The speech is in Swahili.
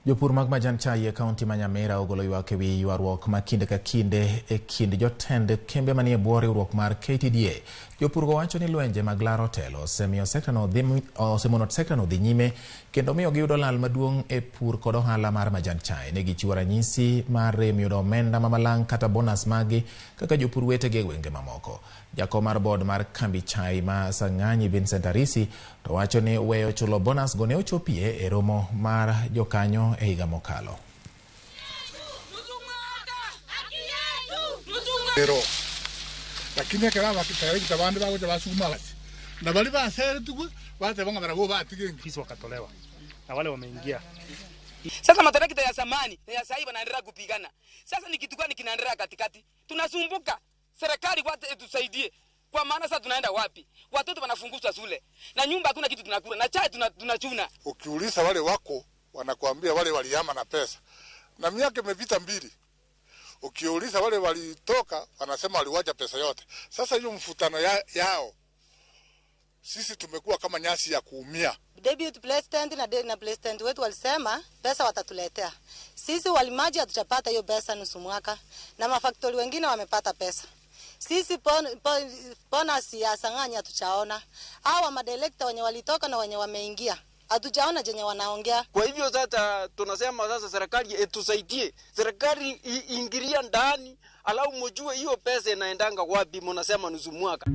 Jopur mag majan chai e kaunti ma Nyamira ogolo ywak ewi ywaruok ma kinde ka kinde e kind jotend kembe manie bwo riwruok mar KTDA. Jopurgo wacho ni lwenje mag laro telo osemiyo sektano dhi osemono sektano dhi nyime kendo miyo giyudo lal maduong' e pur kod ohala mar majan chai. Ne gichiwo ranyisi mar rem yudo omenda ma malang' kata bonus maggi kaka jopur wetegi e gwenge mamoko. Jakom mar board mar kambi chai ma Sang'anyi Vincent Arisi to wacho ni weyo chulo bonus go ne ochopie e romo mar jokanyo e higa mokalo. Ero lakini ekero abakitarekita bande bagocha basukuma basi na bari baseretigwe bateba ng'a barabwo batige Fees wakatolewa na wale wameingia. Sasa matarakita ya zamani na ya sasa wanaendelea kupigana. Sasa ni kitu gani kinaendelea katikati? Tunasumbuka. Serikali wate tusaidie. Kwa maana sasa tunaenda wapi? Watoto wanafunguzwa shule. Na nyumba hakuna kitu tunakula. Na chai tunachuna. Ukiuliza wale wako wanakuambia wale walihama na pesa, na miaka imepita 2. Ukiuliza wale walitoka wanasema waliwacha pesa yote. Sasa hiyo mfutano yao, sisi tumekuwa kama nyasi ya kuumia. Deputy President na President wetu walisema pesa watatuletea. Sisi walimaji hatujapata hiyo pesa nusu mwaka, na mafaktori wengine wamepata pesa. Sisi bonus ya Sang'anyi hatujaona. Hawa madirekta wenye walitoka na wenye wameingia hatujaona jenye wanaongea. Kwa hivyo sasa tunasema sasa serikali itusaidie. Serikali ingilia ndani, alau mjue hiyo pesa inaendanga wapi, mnasema nusu mwaka.